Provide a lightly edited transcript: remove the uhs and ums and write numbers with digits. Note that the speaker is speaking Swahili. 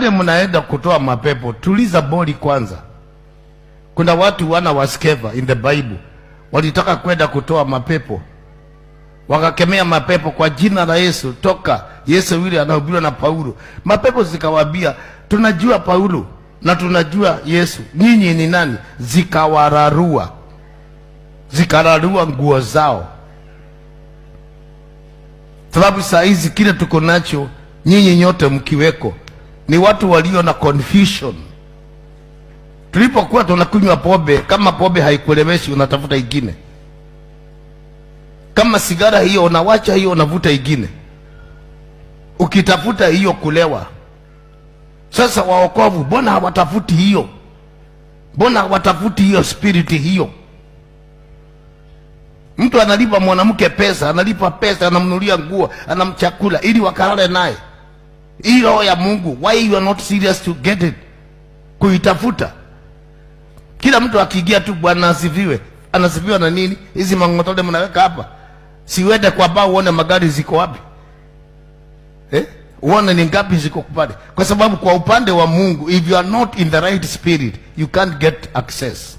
Wale mnaenda kutoa mapepo, tuliza boli kwanza. Kuna watu wana wa Skeva in the Bible walitaka kwenda kutoa mapepo, wakakemea mapepo kwa jina la Yesu, toka. Yesu yule anahubiriwa na Paulo. Mapepo zikawaambia, tunajua Paulo na tunajua Yesu, nyinyi ni nani? Zikawararua, zikararua nguo zao. Sababu saa hizi kile tuko nacho, nyinyi nyote mkiweko, ni watu walio na confusion. Tulipokuwa tunakunywa pombe, kama pombe haikueleweshi unatafuta ingine. Kama sigara hiyo unawacha hiyo, unavuta ingine. Ukitafuta hiyo kulewa. Sasa waokovu mbona hawatafuti hiyo? Mbona hawatafuti hiyo spirit hiyo? Mtu analipa mwanamke pesa, analipa pesa, anamnunulia nguo, anamchakula ili wakalale naye. Hii roho ya Mungu, why you are not serious to get it? Kuitafuta. Kila mtu akiingia tu Bwana asifiwe. Anasifiwa na nini? Hizi mangotole mnaweka hapa. Siwende kwa baa uone magari ziko wapi. Uone ni ngapi ziko pale. Kwa sababu kwa upande wa Mungu, if you are not in the right spirit, you can't get access.